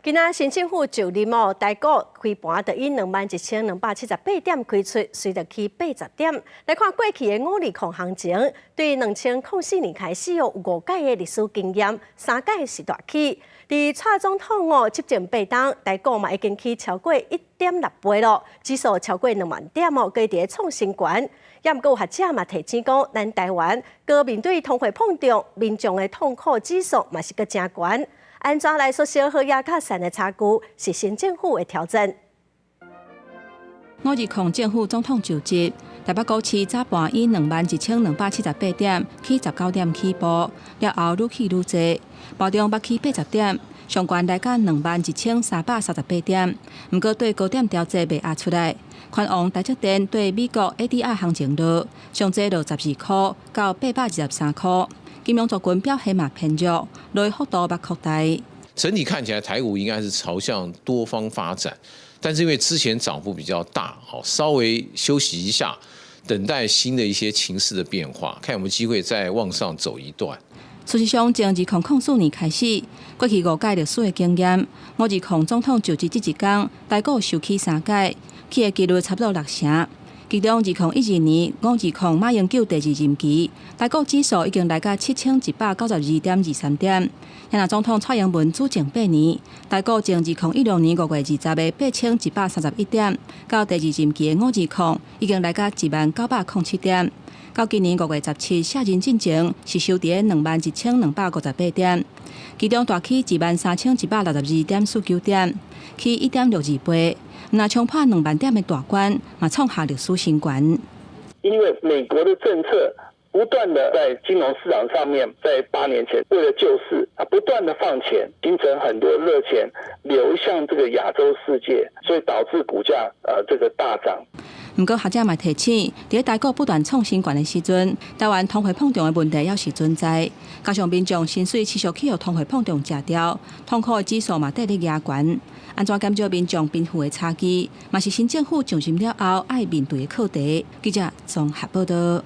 今仔新政府就任哦，台股開盤就以21,278點開出，隨著起80點。來看過去的520行情，對2004年開始有五屆的歷史經驗，三屆是大起。佇蔡總統哦執政8冬，台股嘛已經起超過1.6倍咯，指數超過2萬點哦，閣佇咧創新高。也毋過有學者嘛提醒講，咱台灣閣面對通貨膨脹，民眾的痛苦指數嘛是閣誠懸。按怎來縮小好與較善的差距，是新政府的挑戰。520政府總統就職，台北股市早盤以21,278點起19點起步，了後愈起愈濟，盤中捌起80點，上懸來到21,338點。毋過對高點調節袂壓出來，寬王台積電對美國 ADR 行情落，上濟落12箍到823箍。金融族群表現嘛偏弱，落幅度捌擴大。整體看起來，台股應該是朝向多方發展，但是因為之前漲幅比較大，稍微休息一下，等待新的一些情勢的變化，看有沒有機會再往上走一段。事實上，從2004年開始，過去五屆歷史的經驗，520總統就職這一工，台股收起三屆，起的幾率差不多六成。其中，2012年五二零馬英九第二任期，台股指數已經來到7,192.23點。若總統蔡英文主政8年，台股從2016年5月20的8,131點，到第二任期的五二零已經來到10,907點。到今年5月17卸任進前，是收佇21,258點，其中大起13,162.49點，起1.62倍。若衝破2萬點的大關，嘛創下歷史新高。因為美國的政策不斷的在金融市場上面，在8年前為了救市，啊，不斷的放錢，形成很多熱錢流向這個亞洲世界，所以導致股價這個大漲。毋過學者嘛提醒，佇台股不斷創新高的時陣，台灣通貨膨脹的問題猶是存在，加上民眾薪水持續去予通貨膨脹食掉，痛苦的指數嘛綴咧壓懸。按怎減少民眾貧富的差距，嘛是新政府上任了後愛面對的課題。記者綜合報道。